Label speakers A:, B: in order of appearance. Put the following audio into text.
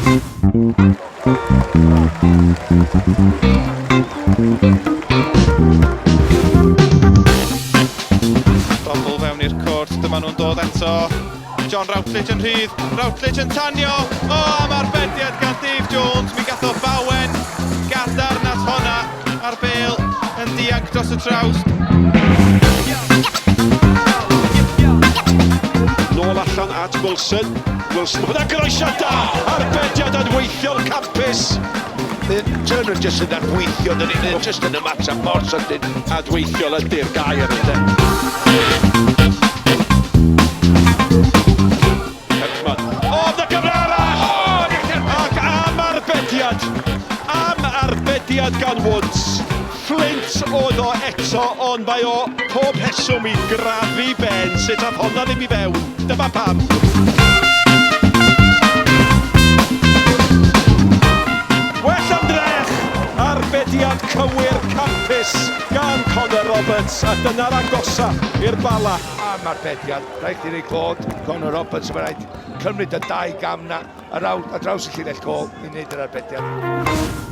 A: Bobl fewn i'r cwrt, dyma nhw'n dod eto. John Routledge yn rhydd, Routledge yn tanio! O, am arbediad gan Dave Jones, mi gath o bawen gadarn at honna a'r bêl yn dianc dros y trawst.
B: Nôl allan at Wilson. Wilson, hwnna groesiad da! Arbediad adweithiol campus!
C: Turner jyst yn adweithio, dyn ni jyst yn ymateb mor sydyn.
B: Adweithiol ydy'r gair ynde. Kirkman. O, na gyfle arall! Ac am arbediad! Am arbediad gan Woods. Flint oedd o eto, ond mae o pob rheswm i grafu Ben sut ath honna ddim i fewn. Dyma pam. Well ymdrech! Arbediad cywir campus gan Connor Roberts, a dyna'r agosa i'r Bala.
C: Am arbediad, rhaid i ni clod Connor Roberts, mae rhaid cymryd y dau gam na ar, ar draws y llinell gol i wneud yr arbediad.